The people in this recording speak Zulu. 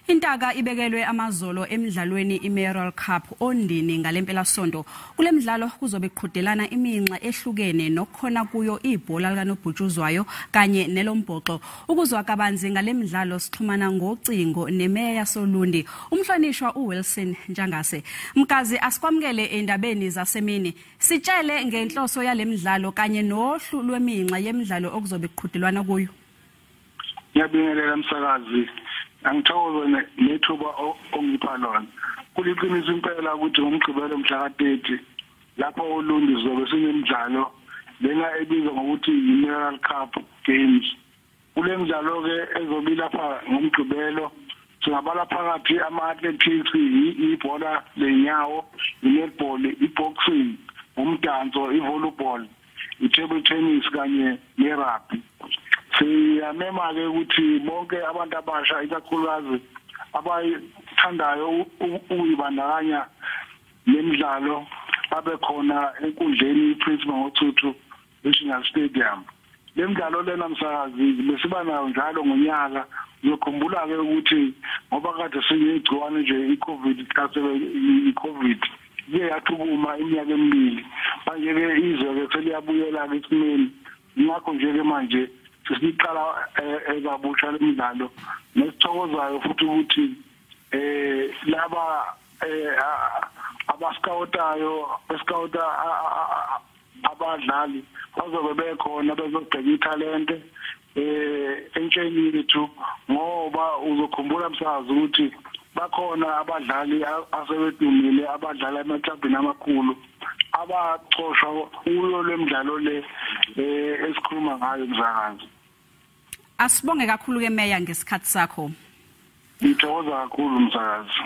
Intaka ibekelwe amazolo emidlalweni iMayoral Cup Ondini ngalempelasonto. Kule midlalo kuzobe kuqhudelana iminxa ehlukene nokukhona kuyo ibhola likanobhutshuzwayo kanye nelombhoxo. Ukuzwa kabanzi ngale midlalo sixhumana ngocingo nemeya yasoLundi, umhlonishwa uWilson Ntshangase. Mgazi, asikwamukele endabeni zasemini. Sitshele ngenhloso yale midlalo kanye nohlu lweminxa yemidlalo okuzobe kuqhudelwana kuyo. Ngiyabingelela msakazi. Angithokoze nethuba ongipha lona. Kuliqiniso impela ukuthi ngomgqibelo mhla ka-30 lapho oLundi sizobe sinemidlalo lena ebizwa ngokuthi i-Mayoral Cup Games. Kule midlalo ke ezobe lapha ngomgqibelo singabala phakathi ama-athletics, ibhola lenyawo, i-netball, i-boxing, umdanso, i-volleyball, i-table tennis kanye ne-rugby. Siyamema ke ukuthi bonke abantu abasha ikakhulukazi abayithandayo ukuyibandakanya nemidlalo babe khona enkundleni iPrince Mangosuthu National Stadium. Le midlalo lena msakazi besiba nayo njalo ngonyaka. Uzokhumbula ke ukuthi ngoba kade sinegciwane nje iCovid, ihlasele iCovid iye yathukuma iminyaka emibili, manje ke izwe ke seliyabuyela ke esimeni. Ingakho nje ke manje sesiqala ekabusha lemidlalo, nesithokozayo futhi ukuthi laba abascoutayo bescouta abadlali bazobe bekhona bezobheka ithalente entsheni yethu, ngoba uzokhumbula msakazi ukuthi bakhona abadlali asebedumile abadlala emaklabhini amakhulu abaxoshwa kuyo lemidlalo le esikhuluma ngayo msakazi. Asibonge kakhulu ke meya ngesikhathi sakho. Ngithokoza kakhulu msakazi.